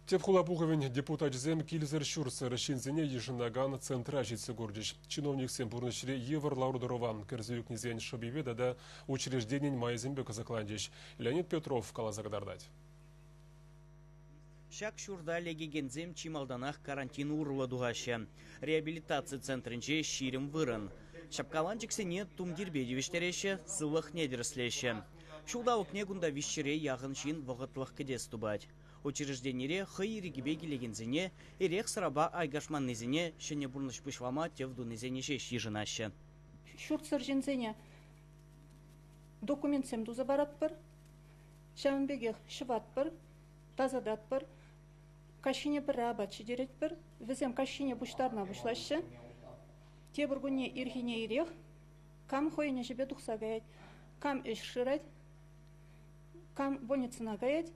Тӗп хула пухӑвӗн депутачӗсем килсӗр-ҫуртсӑр ҫынсене йышӑнакан центра ҫитсе курчӗҫ. Чиновниксем пурнӑҫри йывӑр лару-тӑрӑва кӗрсе ӳкнисен шӑпипе тата учрежденин майӗсемпе кӑсӑкланчӗҫ. Леонид Петров каласа кӑтартать. Ҫак ҫурта лекекенсем чи малтанах карантин урлӑ тухаҫҫӗ. Реабилитаци центрӗнче 20 вырӑн. Ҫапкаланчӑксене тумтирпе тивӗҫтереҫҫӗ, сывлӑхне тӗрӗслеҫҫӗ. Ҫулталӑкне кунта виҫҫӗре яхӑн ҫын вӑхӑтлӑх кӗтес тупать. Учрежденире хӑй ирӗкӗпе килекенсене, эрех-сӑрапа айкашманнисене ҫӗнӗ пурнӑҫ пуҫлама тӗв тунисене ҫеҫ йышӑнаҫҫӗ. Ҫуртсӑр ҫынсене документсем туса паратпӑр, ҫавӑн пекех ҫӑватпӑр, тасататпӑр, каҫхине пӗрре апат ҫитеретпӗр. Вӗсем каҫхине пуҫтарӑна пуҫлаҫҫӗ. Тепӗр кунне ирхине ирех кам хӑйӗн ӗҫӗпе тухса каять, кам ӗҫ шырать, кам больницӑна каять.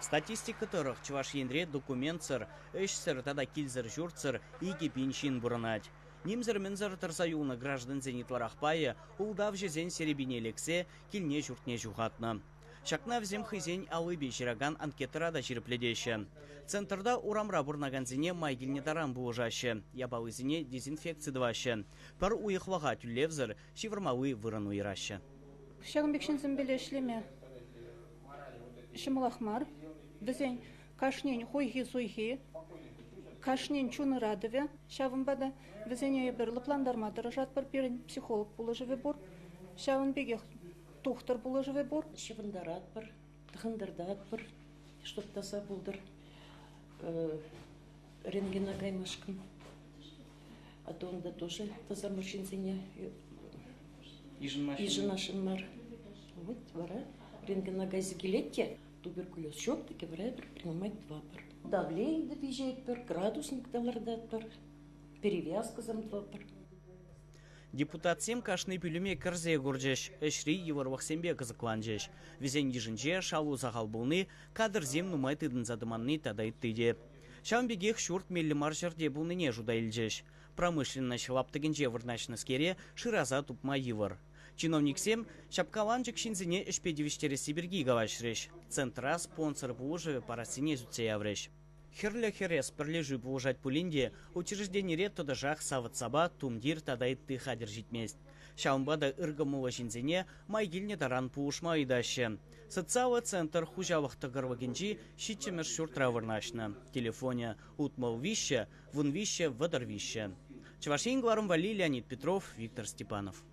Статистика тӑрӑх, Чӑваш Енре документсӑр, ӗҫсӗр тата килсӗр-ҫуртсӑр 2000 ҫын пурӑнать. Нимсӗр-мӗнсӗр тӑрса юлнӑ граждансен ытларах пайӗ ултавҫӑсен серепине лексе килне-ҫуртне ҫухатнӑ. Ҫакна вӗсем хӑйсен аллипе ҫыракан анкетӑра та ҫирӗплетеҫҫӗ. Центрта урамра пурӑнакансене май килнӗ таран пулӑшаҫҫӗ, япалисене дезинфекци тӑваҫҫӗ. Пӗр уйӑхлӑха тӳлевсӗр ҫывӑрмалли вырӑн уйӑраҫҫӗ. Ҫакӑн пек ҫынсемпеле ӗҫлеме ҫӑмӑлах мар. Вӗсен кашнин хуйхи-суйхи, кашнин чун ыратӑвӗ. Ҫавӑнпа та вӗсене эпир лӑплантарма тӑрӑшатпӑр. Пирӗн психолог пулӑшӑвӗ пур. Ҫавӑн пекех тухтӑр пулӑшӑвӗ пур. Ҫӑвӑнтаратпӑр, тӑхӑнтартатпӑр, чтоб таса пултӑр. Рентгена каймашкӑн. А то унта тоже таса мужчинсене йышӑнасшӑн мар. Вот вара рентгена кайса килет те туберкулез ҫук таки вара эпир принимать тӑватпӑр. Давление те виҫетпӗр, градусник та лартатпӑр, перевязкӑсем тӑватпӑр. Депутатсем кашни пӳлӗме кӗрсе курчӗҫ, ӗҫри йывӑрлӑхсемпе кӑсӑкланчӗҫ. Вӗсен йышӗнче шалу сахал пулни, кадрсем нумай тытӑнса тӑманни тата ытти те. Ҫавӑн пекех ҫурт меллӗ мар ҫӗрте пулнине шута илчӗҫ. Промышленноҫ лаптӑкӗнче вырнаҫнӑскере шыраса тупма йывӑр. Чиновниксем ҫапкаланчӑк ҫынсене ӗҫпе тивӗҫтересси пирки калаҫрӗҫ, центра спонсор пулӑшӑвӗ парассине сӳтсе яврӗҫ. Хӗрлӗ Хӗрес пӗрлешӳ пулӑшать пулин те учрежденире тӑтӑшах савӑт-сапа, тумтир тата ытти хатӗр ҫитмест. Ҫавӑнпа та ыркӑмӑллӑ ҫынсене май килнӗ таран пулӑшма ыйтаҫҫӗ. Социаллӑ центр хуҫалӑх тӑкӑрлӑкӗнчи ҫиччӗмӗш ҫуртра вырнаҫнӑ. Телефонӗ 63 13 33. Чӑваш Ен кӑларӑм валли Леонид Петров, Виктор Степанов.